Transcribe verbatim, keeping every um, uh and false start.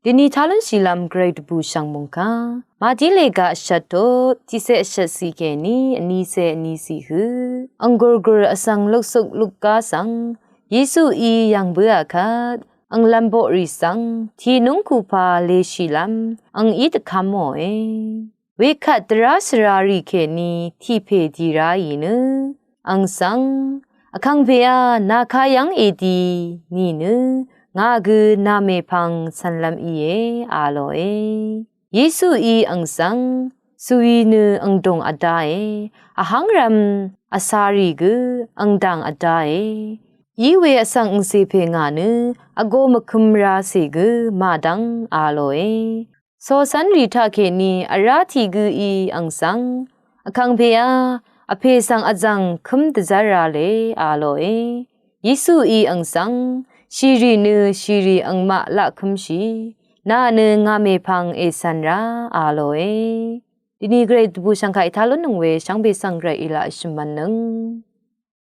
Dini talun shilam gray dvbù shvngmungka. Madile ga shatto, tise shatsi keni, anise anisi hu. Anggurgur asang luksuk lukka sang. Yesu i yang bua kat. Ang lambo risang. Tinung kupa le shilam. Ang i takamo e. Wekat dvra svrari keni tipe dira inø. Angsang, akang pea naka yang edi ninø. Nga gø name pang sanlam iye alo e. Yesu i angsang, sui nø angdong ada e. Ahangram asari gø angdang ada e. Iwe asang angse pe nga nø. Ago makum ra se gø madang alo e. Sosan rita keni arati gø i angsang. Akang pea, ape sang azang kum dvzara le alo e. Yesu i angsang, shiri nø shiri angma la kumshi. Na nø nga me pang esan ra alo e. Dini gray dvbù shvngka i talun nungwe shvngbe sang gray ila shiman nung.